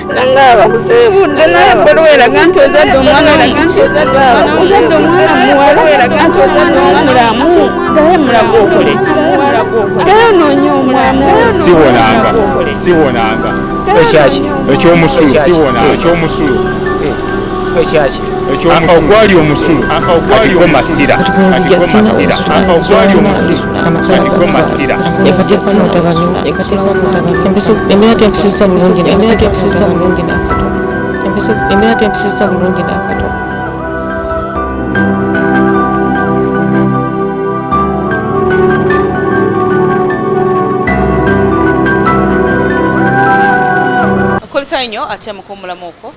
Nga bakusiibudde naye ebbaluwa eraga nti ozadde omwana ozadde omwana muwala eraga nti ozadde omwana mulamu. Ddayo mulago okole ki? Ddayo onoonye omwana. Siwonanga, siwonanga. Ekyaki? Ekyomusulo, siwonanga. Ekyomusulo. Ekyaki? Ekyomusulo. Ogwali omusulo. Kati gwo masira. Kati gwo masira. Ogwali omusulo. Kati gwo masira. Embeera tempisizza bulungi, embeera tempisizza bulungi n'akato, embeera tempisizza bulungi n'akato. Okulisa nnyo ate mukuwummulamu okwo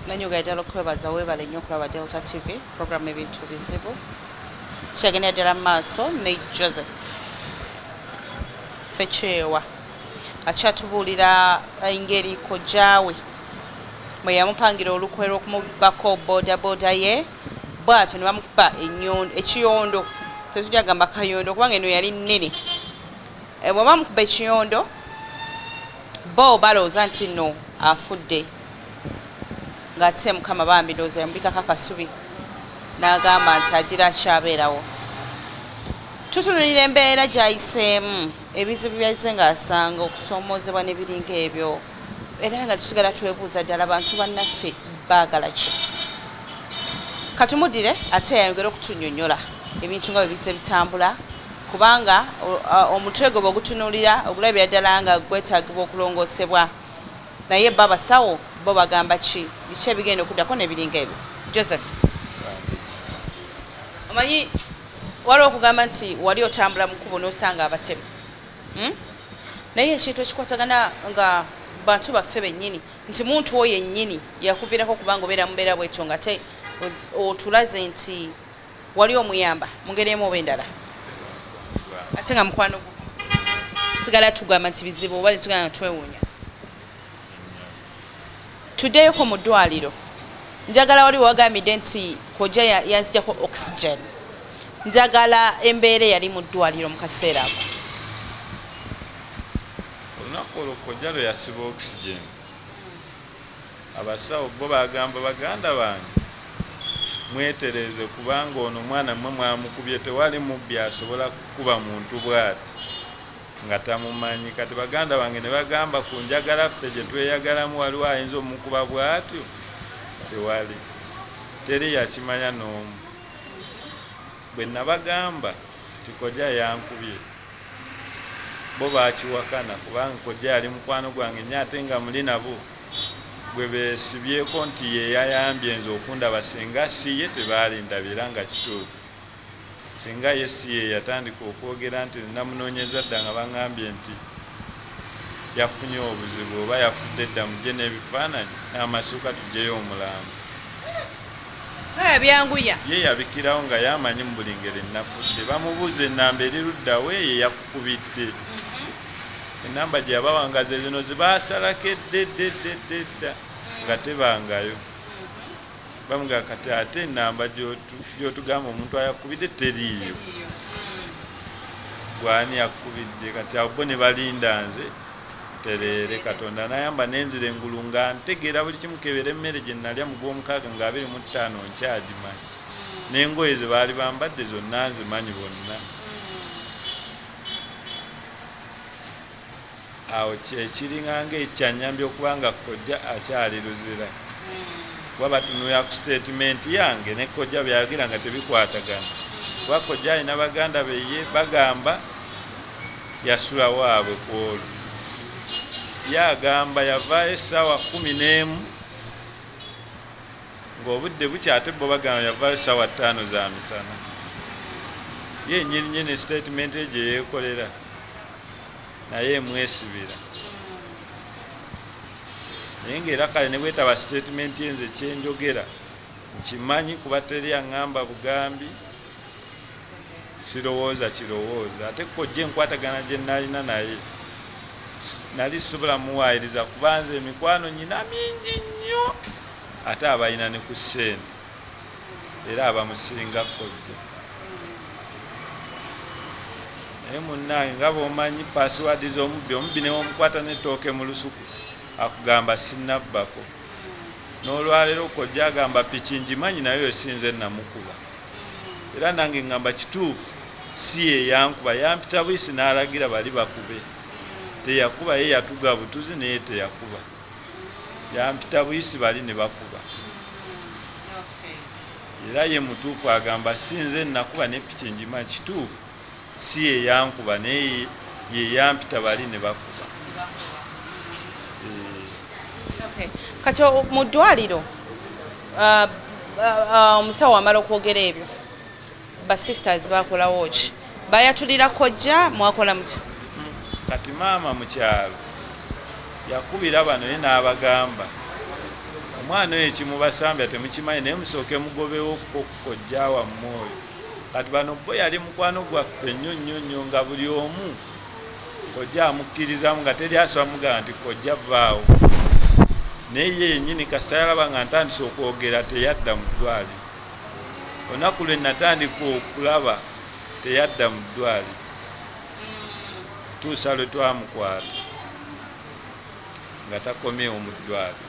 nanyuga ddala okwebaza. Weebale nnyo okulaba Delta TV program Ebintu Bizibu. Tukyagenda ddala mu maaso ne Joseph Sekyewa, akyatubuulira engeri kojjaawe bwe yamupangira olukwe lw'okumubbako bodaboda ye, bw'atyo ne bamukuba ekiyondo. Tetujja gamba kayondo kubanga eno yali nnene. Bwe bamukuba ekiyondo, bo balowooza nti nno afudde, ng'ate Mukama bambi ndowooza yamubikako akasubi n'agamba nti agira akyabeerawo. Tutunulira embeera gy'ayiseemu, ebizibu byazze ng'asanga, okusoomoozebwa n'ebiringa ebyo, era nga tusigala twebuuza ddala bantu bannaffe baagala ki. Katumuddire ate yayongere okutunnyonnyola ebintu nga bwe bizze bitambula, kubanga omutwe gwe bwegutunuulira ogulabira ddala nga gwetaagibwa okulongoosebwa. Naye bo abasawo bo bagamba ki? Biki ebigenda okuddako n'ebiringa ebyo? Joseph, omanyi waliwo okugamba nti wali otambula mu kkubo n'osanga abatemu, Naye ekintu ekikwatagana nga bantu baffe bennyini, nti muntu oyo yennyini yakuviirako kubanga obeera mubeera bwetyo, nga te otulaze nti wali omuyamba mu ngeri emu oba endala, ate nga mukwano gwo, tusigala tugamba nti bizibu oba netugamba nga twewuunya. Tuddeyoko mu ddwaliro. Njagala wali wagambidde nti kojja yanzijako oxygen. Njagala embeera eyali mu ddwaliro mu kaseera ako. Olunaku olwo kojja lwe yasiba oxygen, abasawo bo bagamba, "Baganda bange, mwetereeze, kubanga ono omwana mmwe mwamukubye. Tewali mubbi asobola kukuba muntu bw'ati nga tamumanyi." Kati baganda bange ne bagamba, "Ku njagala ffe gye tweyagalamu, waliwo ayinza omukuba bw'atyo? Tewali." Teri yakimanya n'omu. Bwe nabagamba nti kojja yankubye, bo bakiwakana, kubanga kojja yali mukwano gwange nnyo, ate nga muli nabo gwe beesibyeko nti ye yayambye nze okundaba. Singa si ye, tebaalindabye. Era nga kituufu, singa ye si ye yatandika okwogera nti namunoonyeza dda, nga baŋŋambye nti yafunye obuzibu oba yafudde dda, mujje n'ebifaananyi n'amasuuka tugyeyo omulambo. Byanguya. Ye yabikirawo nga yamanyi mu buli ngeri nafudde. Bamubuuza, "Enamba eri luddawe ye yakukubidde?" Enamba gye yabawa ze zino zebaasalako eddeddeddeddedda, nga tebangayo. Bamugaa, "Kati ate enamba gy'otugamba omuntu ayakubidde teriiyo, gwani yakubidde?" Kati abo bo ne balinda nze tereere. Katonda nayamba nenzira engulu nga ntegeera buli kimu. Kebera emmere gye nalya mu gwomukaaga nga 25 nkyagimanyi, n'engoye ze baali bambadde zonna nzimanyi bonna. Awo kyekiringanga ekyanyambye okuba nga kojja akyali luzira, kuba batunulira ku statement yange ne kojja byayogera nga tebikwatagana, kuba kojja alina baganda beye bagamba yasula waabwe ku olwo. Ye agamba yavaayo essaawa 11 ng'obudde bukya, ate bo bagamba yavaayo essaawa 5 za misana. Ye nyini nyini statement ye gye yeekolera naye emwesibira. Naye ngaera kale ne bwetaba statement ye, nze kyenjogera nkimanyi, kuba teri aŋŋamba bugambi, sirowooza kirowooza. Ate kojja enkwatagana gye nalina naye, nali sisobola muwaayiriza, kuba nze emikwano nyina mingi nnyo, ate abalina ne ku ssente era abamusinga kojja. Naye munnange, nga bw'omanyi password z'omubbi, omubbi newomukwata n'ettooke mu lusuku. Akugamba sinnabbako. N'olwaleero kojja agamba piki ngimanyi, naye oyo si nze namukuba. Era nange ngamba kituufu, si ye yankuba, yampita buyisi n'alagira bali bakube. Teyakuba, ye yatuga butuzi, naye teyakuba, yampita buyisi bali ne bakuba. Era ye mutuufu, agamba si nze nakuba ne piki ngimanyi. Kituufu, si ye yankuba, naye ye yampita bali ne bakuba. Kati mu ddwaliro, omusawo amala okwogera ebyo, ba sisters bakolawo ki? Bayatulira kojja? Mwakola mutya? Kati maama mu kyalo yakubira bano, ye n'abagamba omwana oyo ekimubasambya temukimanyi, naye musooke mugobewo kojja wammwe oyo. Kati bano bo yali mukwano gwaffe nnyo nnyo nnyo, nga buli omu kojja amukkirizamu, nga teri asobola mugamba nti kojja vaawo. Naye ye yennyini kasita yalaba nga ntandise okwogera, teyadda mu ddwaliro. Olunaku lwe natandika okulaba teyadda mu ddwaliro tuusa lwe twamukwata nga takomyewo mu ddwaliro.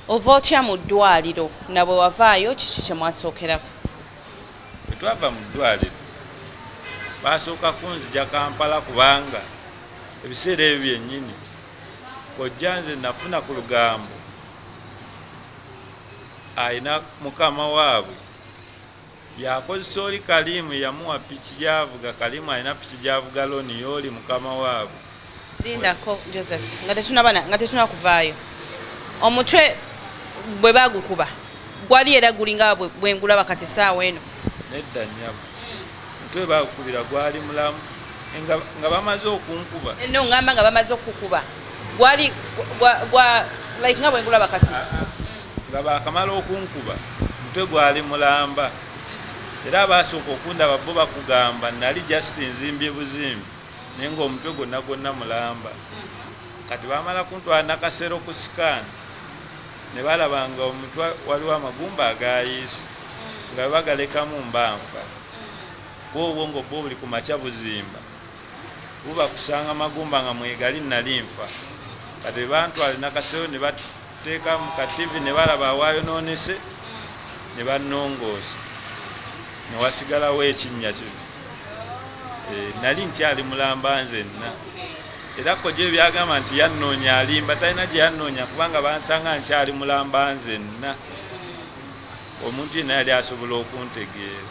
Ova otya mu ddwaliro? Na bwe wavaayo, kiki kye mwasookerako? Bwe twava mu ddwaliro, basooka kunzija Kampala, kubanga ebiseera ebyo byennyini kojja nze nafuna ku lugambo ayina mukama waabwe yakozesa oli Kalimu, yamuwa piki gyavuga. Kalimu alina piki gyavuga loni, yooli mukama waabwe. Lindako Joseph, nga tetunabana, nga tetuna kuvaayo, omutwe bwe bagukuba gwali era gulinga bwe ngulaba kati essaawa eno? Nedda nnyabo, mutwe bagukubira gwali mulamu, nga bamaze okunkuba. No, ngamba nga bamaze okukuba gwali gwa like nga bwe ngulaba kati? Nga bakamala okunkuba, mutwe gwali mulamba. Era abasooka okundaba bo bakugamba nali just nzimbye buzimbi, naye ngaomutwe gwonna gwonna mulamba. Kati bamala kuntwala Nakasero ku scan, ne balaba nga omutwe waliwo amagumba agayiise, nga bwe bagalekamu mba nfa, kuba obwongo bwo buli ku makya buzimba, buba kusanga magumba nga mwegali, nali nfa. Kati bantwala Nakasero ne bateeka mu kativi ne balaba awayonoonese ne bannongoosa, ne wasigalawo ekinnya kino. Nali nkyali mulamba nzenna. Era kojja ebyagamba nti yannoonya, alimba, talina gye yannoonya, kubanga bansanga nkyali mulamba nzenna. Omuntu yenna yali asobola okuntegeera,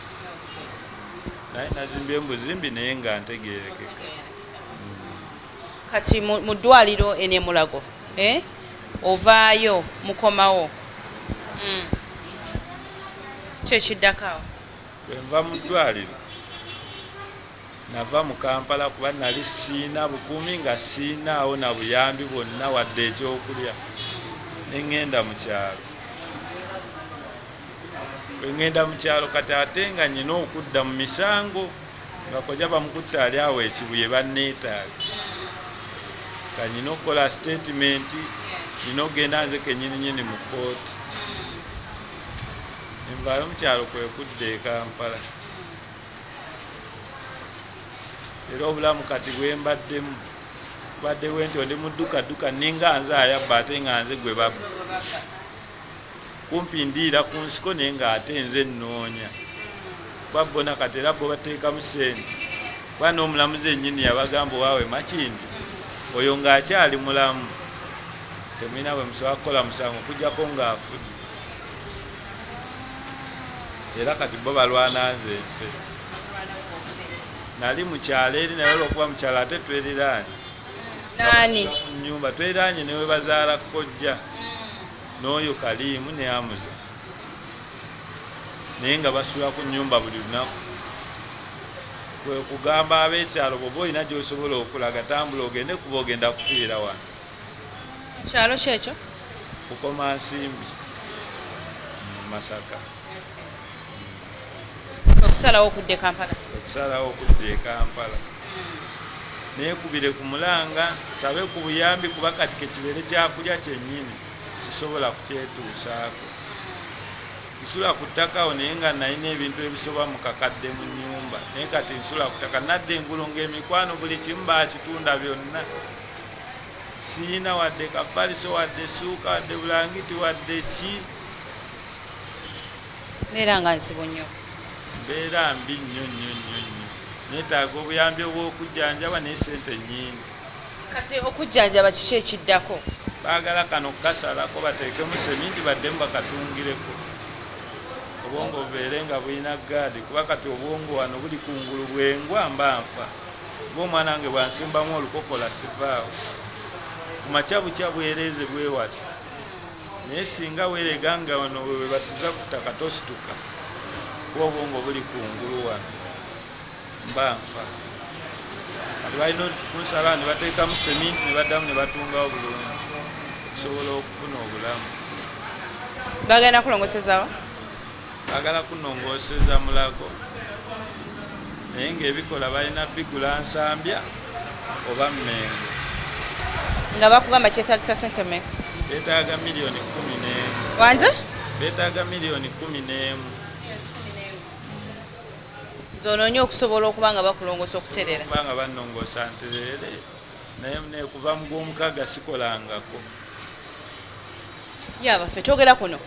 naye nazimbye mubuzimbi, naye nga ntegeerekeka. Kati mu ddwaliro eno e Mulago, eh? Ovaayo, mukomawo, kyekiddako awo? Bwe nva mu ddwaliro, nava mu Kampala, kuba nali siina bukuumi, nga siinaawo na buyambi bwonna wadde ekyokulya, ne ŋŋenda mu kyalo. Bwe ŋŋenda mu kyalo, kati ate nga nyina okudda mu misango, nga kojja bamukutte ali awo Ekibuye, banneetaaga, nga nyina okukola statement, nyina okugenda nze kenyininyini mu kooti. Envaayo mu kyalo kwe kudda e Kampala. Era obulamu kati bwe mbaddemu badde bwe ntyo, ndi mu dduka ninga nze ayabba, ate nga nze gwe babba. Kumpi ndiira ku nsiko, naye ng'ate nze nnoonya, kuba bona kati era bo bateekamu sente, kuba n'omulamuzi ennyini yabagamba owaawe Makindi oyo ng'akyali mulamu temulina bwe musobola kukola musango okuggyako ng'afudde. Era kati bo balwana nze nfe. Nali mukyalo eri, naye olwokuba mukyalo ate tweriraanye. Nani? Nyumba tweriraanye, newe bazaala kojja n'oyo Kaliimu ne Amuza, naye nga basula ku nyumba buli lunaku. Kwe kugamba ab'ekyalo, bw'oba olina gy'osobola okulaga, tambula ogende, kuba ogenda kufiira wano. Kyalo kyekyo? Kukoma Nsimbi mu Masaka. Okusalawo okudda e Kampala? Okusalawo okudda e Kampala, neekubire ku mulanga nsabe ku buyambi, kuba kati kekibeere kyakulya kyennyini sisobola kukyetuusaako. Nsula ku ttaka awo, naye nga nalina ebintu ebisoba mu kakadde mu nnyumba, naye kati nsula ku ttaka. Nadda engulu ng'emikwano buli kimu bakitunda byonna. Siyina wadde kafaliso, wadde suuka, wadde bulangiti, wadde ki. Mbeera nga nzibu nnyo. Mbeera mbi nnyo nnyo nnyo nnyo. Neetaaga obuyambi obw'okujjanjaba, naye sente nnyingi. Kati okujjanjaba kiki ekiddako? Baagala kano kukasalako bateekemu seminti, baddemu bakatungireko, obwongo bubeere nga bulina gaadi, kuba kati obwongo wano buli kungulu, bwengwa mba nfa. Kuba omwana wange bwansimbamu olukokola sivaawo, ku makya bukya bwereeze bwewati, naye singa weerega nga wano we basiza ku ttaka tosituka, kuba obwongo buli kungulu wano, mba nfa. Kati balina kunsala ne bateekamu seminti ne baddamu ne batungawo bulungi okusobola okufuna obulamu. Bagenda kulongosezawa? Baagala kunongooseza Mulago, naye ng'ebikola balina bigula Nsambya oba Mmengo. Nga bakugamba kyetagisa sente mmeka? Beetaaga miliyoni 11. Wanje? Beetaaga miliyoni 11. Zonoonye okusobola okuba nga bakulongoosa okuterera. Kubanga bannongoosa ntereere, naye nekuva mu gw'omukaaga sikolangako. Yabaffe, twogera kuno.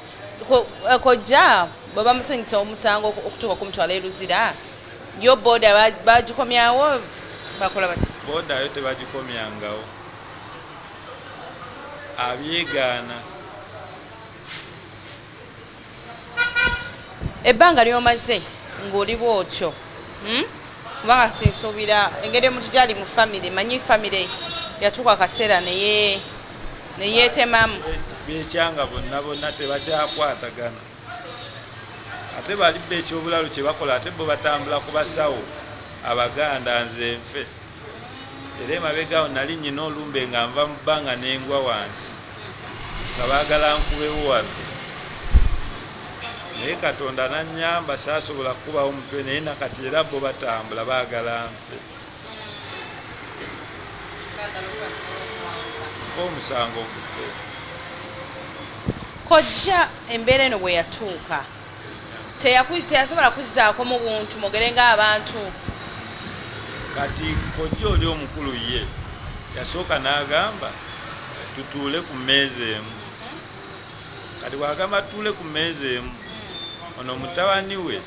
Kojja bwe bamusingisa omusango okutuuka okumutwala e Luzira, yo booda bagikomyawo, bakola bati? Booda yo tebagikomyangawo, abyegaana. Ebbanga lyomaze ng'oli bwotyo, Kubanga kati nsuubira engeri omuntu gyali mu famire, manyi famire yatuuka akaseera neye neyeetemamu. Bekyanga bonna bonna tebakyakwatagana, ate bali bo ekyobulalu kyebakola, ate bo batambula ku basawo Abaganda, nze nfe. Era emabegaawo nali nyina olumbe nga nva mu bbanga nengwa wansi nga baagala nkubewo wano, naye Katonda nanyamba, saasobola kukubawo mutwe, naye nakati era bo batambula baagala nfe. Nfe, omusango gufe. Kojja embeera eno bwe yatuuka, teyasobola kuzzaako mu buntu mwogere ng'abantu? Kati kojja oli omukulu ye yasooka n'agamba tutuule ku mmeeza emu. Kati bw'agamba tutuule ku mmeeza emu, ono mutabani we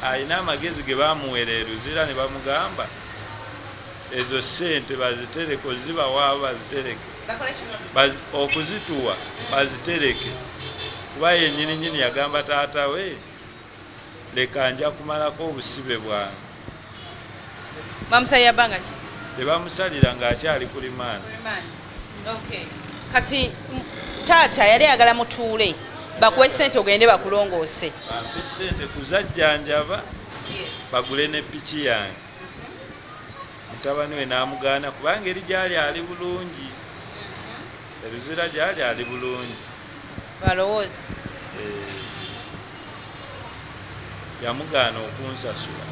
alina amagezi ge bamuwera e Luzira, ne bamugamba ezo ssente bazitereke, ozibawaabo bazitereke, okuzituwa bazitereke, kuba yennyini nyini yagamba taata we, leka nja kumalako obusibe bwange. Bamusalira bbanga ki? Tebamusalira, ng'akyali ku limandi. Okay. Kati taata yali ayagala mutuule bakuwe sente ogende bakulongoose. Bampe sente kuzajjanjaba, bagule ne piki yange. Mutabani we n'amugaana, kubanga eri gyali ali bulungi, e Luzira gyali ali bulungi. Balowooza. Yamugaana okunsasula,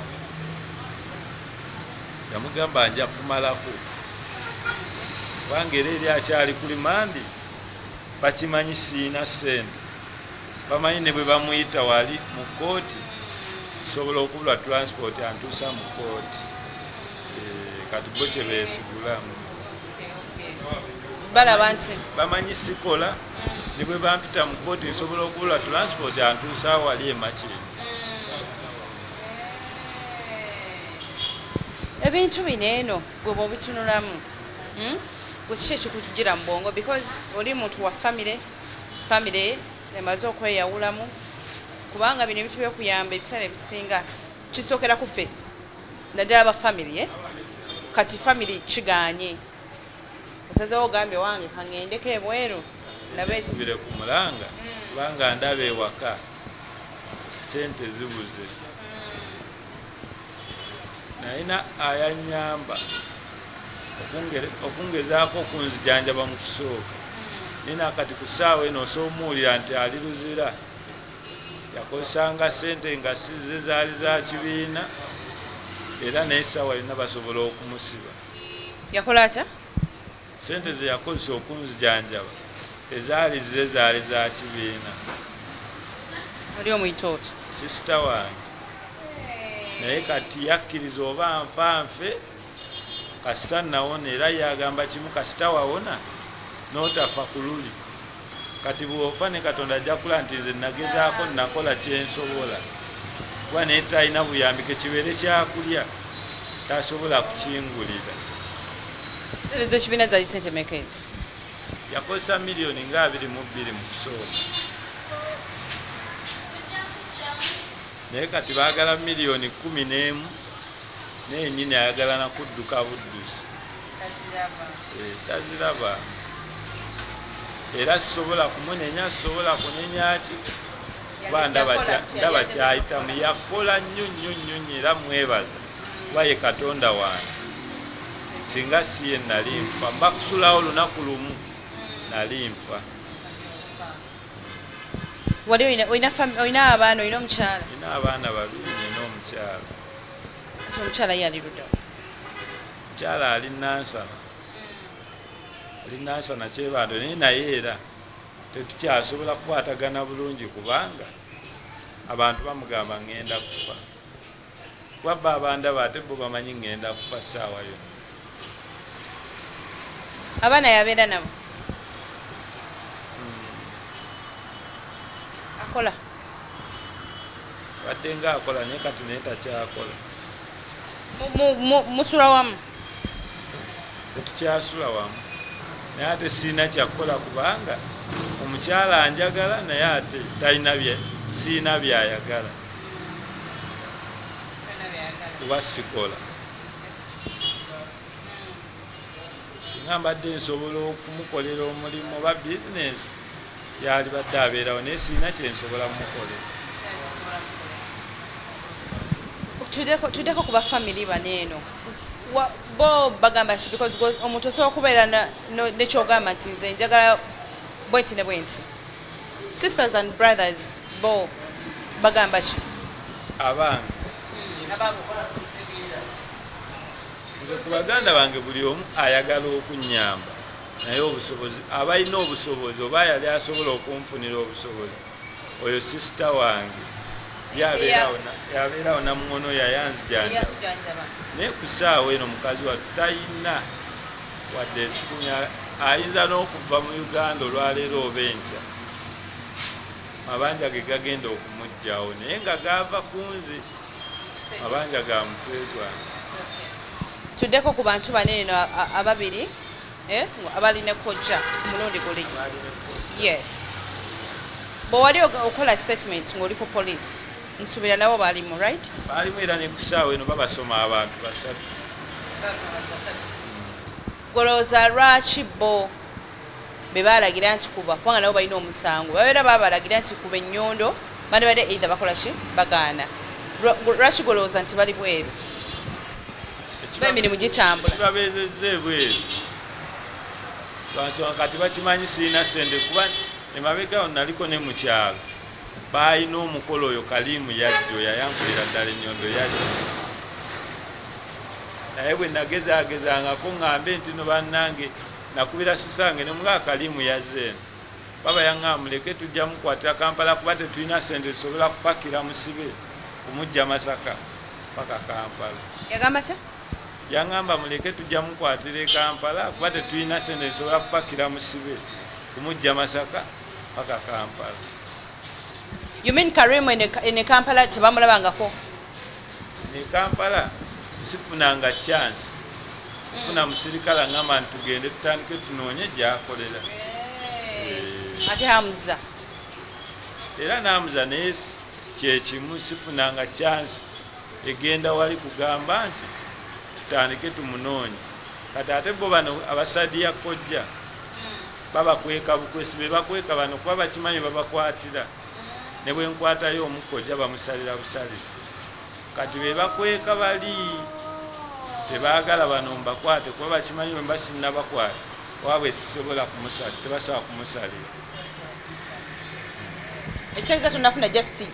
yamugamba nja kumalako, kubanga era eri akyali ku limandi, bakimanyi siina ssente, bamanyi ne bwe bamuyita wali mu kooti sobola okubulwa transport antuusa mu kooti. Kati bo kyebeesigulamu. Balaba nti bamanyi sikola, ne bwe bampita mu kooti nsobola okubulwa transport antuusa wali emakiri. Ebintu bino eno gwe bwobitunulamu, Gwe kiki ekikugira mu bwongo? Because oli muntu wa famire, famire emaze okweyawulamu, kubanga bino ebintu byokuyamba ebiseera ebisinga kisookera ku ffe, naddala ba famire, eh? Kati famire kiganye, osazeewo ogambye wange kaŋŋendeko ebweru ndabe. Kubire ku mulanga, kubanga ndaba ewaka sente zibuze. Nalina ayanyamba okungezaako okunzijanjaba mu kusooka, naye nakati ku ssaawa eno osomuwulira nti ali Luzira, yakozesanga sente nga size, zaali za kibiina, era naye essaawa yonna basobola okumusiba. Yakola atya? Sente ze yakozesa okunzijanjaba tezaali zize, zaali za kibiina. Oli omuyita oti? Sisita wange, naye kati yakkiriza oba nfa nfe. Kasita nawona, era yagamba kimu, kasita wawona n'otafa ku luli. Kati bw'ofa ne Katonda ajja kula nti nze nagezaako, nakola kyensobola, kuba naye talina buyambi, kekibeere kyakulya tasobola kukingulira. Sente z'ekibiina zali sente meka ezo? Yakozesa miliyoni nga 22 mu kusooka, naye kati baagala miliyoni 11, naye nyini ayagala nakudduka buddusi. Taziraba, era sisobola kumunenya, sisobola kunenya ki, kuba ndaba kyayitamu. Yakola nnyo nnyo nnyo nnyo, era mwebaza kuba ye Katonda wange. Singa si ye nali nfa, mba kusulawo olunaku lumu nali nfa. Wali olina abaana, olina omukyala? Nina abaana babiri, nina omukyala. Ati omukyala ye ali ludda? Omukyala ali Nansana, ali Nansana Kyebando, naye era tetukyasobola kukwatagana bulungi kubanga abantu bamugamba ngenda kufa, kuba bo abandaba ate bo bamanyi ngenda kufa ssaawa yonna. Abaana yabeera nabo? Akola? Abadde nga akola, naye kati naye takyakola. Musula wamu? Tetukyasula wamu, naye ate sirina kyakukola kubanga omukyala anjagala, naye ate talina sirina byayagala kuba sikola. Singa mbadde nsobola okumukolera omulimu oba bizinesi yalibadde abeerawo, naye sirina kyensobola mumukolera. Tuddeko ku bafamily bano eno, bo bagamba ki? Because omuntu osobola okubeera nekyogamba nti nze njagala bwenti ne bwenti. Sisters and brothers bo bagamba ki? Abange? Nze ku baganda bange buli omu ayagala okunyamba, naye obusobozi, abalina obusobozi oba yali asobola okunfunira obusobozi, oyo sister wange yabeerawo namuŋono yayanzijanjaba, naye ku ssaawa eno mukazi wattu talina wadde ekikumi. Ayinza n'okuva mu Uganda olwaleero oba enkya, mabanja ge gagenda okumugjawo, naye nga gava ku nze, mabanja ga mutwe gwange. Tuddeko ku bantu banene no ababiri abalina kojja ku mulundi guli. Yes, bwe wali okola statement ng'oli ku police, nsuubira nabo balimu, right? Baalimu, era ne ku ssaawa eno babasoma abantu basatu. Golowooza lwaki bo be balagira nti kuba, kubanga nabo balina omusango, babeera babalagira nti kuba ennyondo, bandibadde either bakola ki, bagaana. Lwaki golowooza nti bali bweru ba emirimu gitambula? Kibabeezezza ebweru lwansonga kati bakimanyi sirina sente, kuba emabega naliko ne mukyalo balina omukolo, oyo Kalimu yajjo yayankulira ddala ennyondo yajjo, naye bwe nagezaagezangako ŋŋambe nti no bannange, nakubira sisange ne mugaa Kalimu yazze eno, baba yaŋŋamba muleke tujja mukwatira Kampala, kuba tetulina sente zisobola kupakira musibe kumujja Masaka paka Kampala. Yagamba ki? Yaŋŋamba muleke tujja mukwatira e Kampala, kuba tetulina sente zisobola kupakira musibe kumujja Masaka paka Kampala. You mean Karimu ene Kampala tebamulabangako? Ne Kampala sifunanga chance kufuna musirikale aŋŋamba nti tugende tutandike tunoonye gyakolera. Ate Hamuza? Era namuza naye kyekimu, sifunanga chance egenda wali kugamba nti tutandike tumunoonye. Kati ate bo bano abasadiya kojja babakweka bukwesi, be bakweka bano kuba bakimanyi babakwatira, ne bwe nkwatayo omukojja bamusalira busalira. Kati be bakweka bali tebaagala bano mbakwate, kuba bakimanyi bwe mba sinnabakwata waabwe sisobola kumusalira, tebasobola kumusalira. Ekitegeeza tonafuna just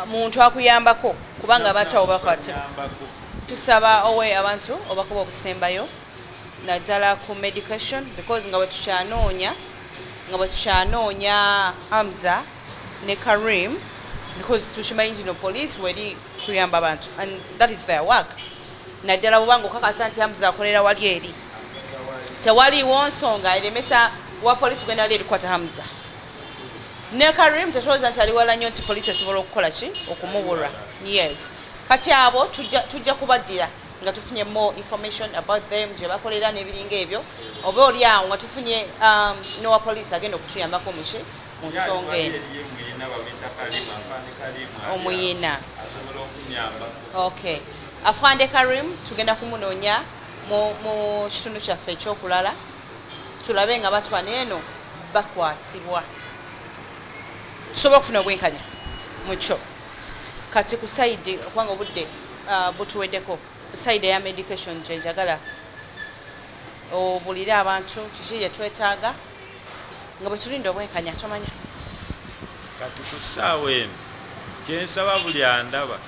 muntu akuyambako, kubanga abantu abo bakwatibwa. Tusaba owe abantu obakuba obusembayo naddala ku medication, because nga bwe tukyanoonya Hamza ne Karim, because tukimanyi nti no police weri kuyamba abantu and that is their work. Naddala bwobanga okakasa nti Hamza akolera wali eri, tewaliiwo nsonga eremesa wa poliisi kugenda wali eri kukwata Hamza. Ne Karim tetulowooza nti ali wala nnyo nti poliisi esobola okukola ki, okumubulwa. Yes, kati abo tujja kubaddira nga tufunye more information about them, gye bakolera n'ebiringa ebyo, oba oli awo nga tufunye n'owa poliisi agenda okutuyambako muki mu nsonga eno. Omuyina, okay, Afande Karim tugenda kumunoonya mu kitundu kyaffe ekyokulala, tulabe nga batwana eno bakwatibwa, tusobola okufuna obwenkanya mukyo. Kati ku side, kubanga obudde butuweddeko, ku side eya medication gye njagala obulire abantu kiki gye twetaaga nga bwe tulinda obwenkanya, tomanya. Kati ku ssaawa eno kyensaba buli andaba,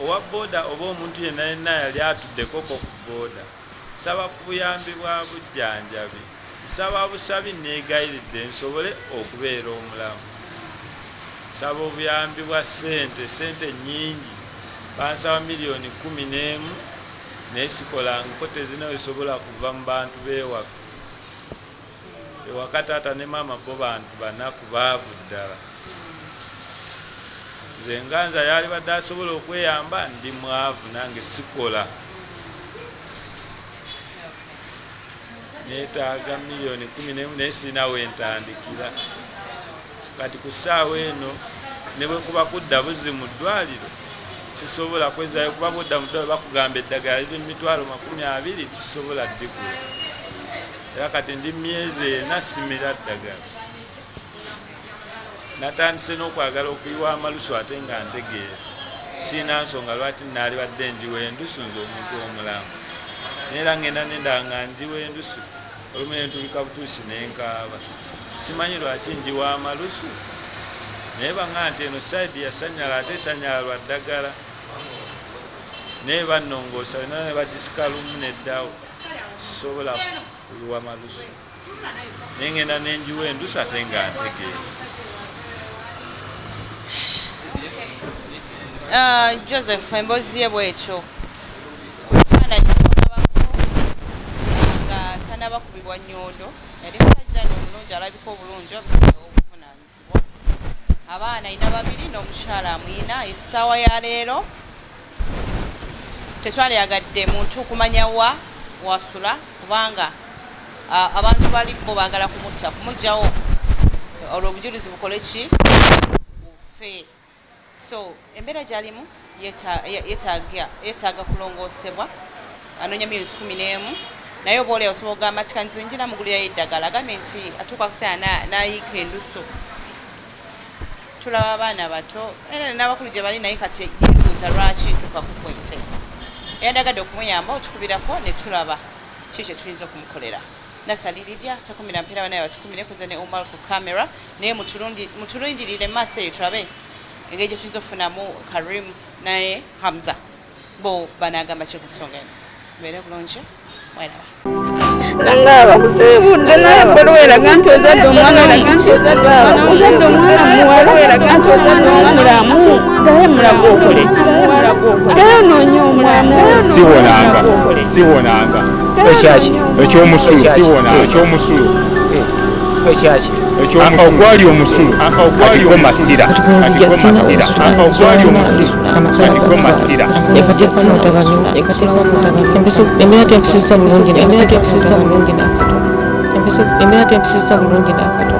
owa booda oba omuntu yenna yenna yali atuddekoko ku booda, nsaba ku buyambi bwa bujjanjabi, nsaba busabi, neegayiridde nsobole okubeera omulamu. Nsaba obuyambi bwa ssente, ssente nnyingi, bansaba 11 miliyoni, naye sikolangako, tezina wesobola kuva mu bantu b'ewaffe. Ewaka taata ne maama bo bantu banaku, baavu ddala. Nze nga nze yali badde asobola okweyamba, ndi mwavu nange sikola. Neetaaga 11 miliyoni, naye sirina wentandikira. Kati ku ssaawa eno ne bwe kuba kudda buzzi mu ddwaliro, sisobola kwezaayo, kuba bwodda mu ddwaliro bakugamba eddagala liri mu 200,000, sisobola ddigula. Era kati ndi myezi 4 simira ddagala. Natandise n'okwagala okuyiwa amalusu, ate nga ntegeera siina nsonga lwaki naalibadde njiwa endusu nze omuntu omulamu. Naye era ngenda nendaba nga njiwa endusu, olumu nentulika butuusi nenkaaba, simanyi lwaki njiwa amalusu, naye baŋŋa nti eno side yasanyala, ate esanyala lwa ddagala, naye bannongoosa yonna ne bagisika lumu neddawo. Sisobola kuyiwa malusu, naye ngenda nenjiwa endusu ate nga ntegeera. Joseph, emboozi ye bwetyo. Ku kifaananyi kyolabako nga tanabakubibwa nnyondo, yali musajja nomulungi, alabika obulungi, omusajja ow'obuvunaanyizibwa. Abaana ayina babiri n'omukyala amuyina. Essaawa ya leero tetwalyagadde muntu kumanya wa wasula, kubanga abantu bali bo baagala kumutta, kumugjawo, olwo obujulizi bukole ki, bufe. So embeera gyalimu yeetaaga kulongoosebwa. Anoonya 11 miliyoni, naye oba oli osobola okugamba nti kanze njira mugulirayo eddagala. Agambye nti atuuka akaseera n'ayiika endusu. Tulaba abaana bato era n'abakulu gye bali, naye kati yeebuuza lwaki ntuuka ku point eno. Eyandagadde okumuyamba otukubirako ne tulaba ki kye tuyinza okumukolera. Nasali Lidya takumira mpeera, banaye batukumire kuze ne Umar ku camera, naye mutulindirire mu maaso eyo tulabe engeri gye tuyinza okufunamu Karim naye Hamza, bo banagamba ki ku nsonga eno. Mubeere bulungi, mweraba. Nanga bakusiibudde, naye ebbaluwa eraga nti ozadde omwana, ozadde omwana muwala, eraga nti ozadde omwana mulamu. Ddayo emulago okole ki? Ddayo onoonye omwana. Siwonanga, siwonanga. Ekyaki? Ekyomusulo. Ekyaki? Siwonanga ekyomusulo. Ekyaki? Ekyomusulo ogwali omusulo, kati go masira, kati go masira, ogwali omusulo, kati go masira. Embeera tempisizza bulungi, embeera tempisizza bulungi n'akatono, embeera tempisizza bulungi n'akatono.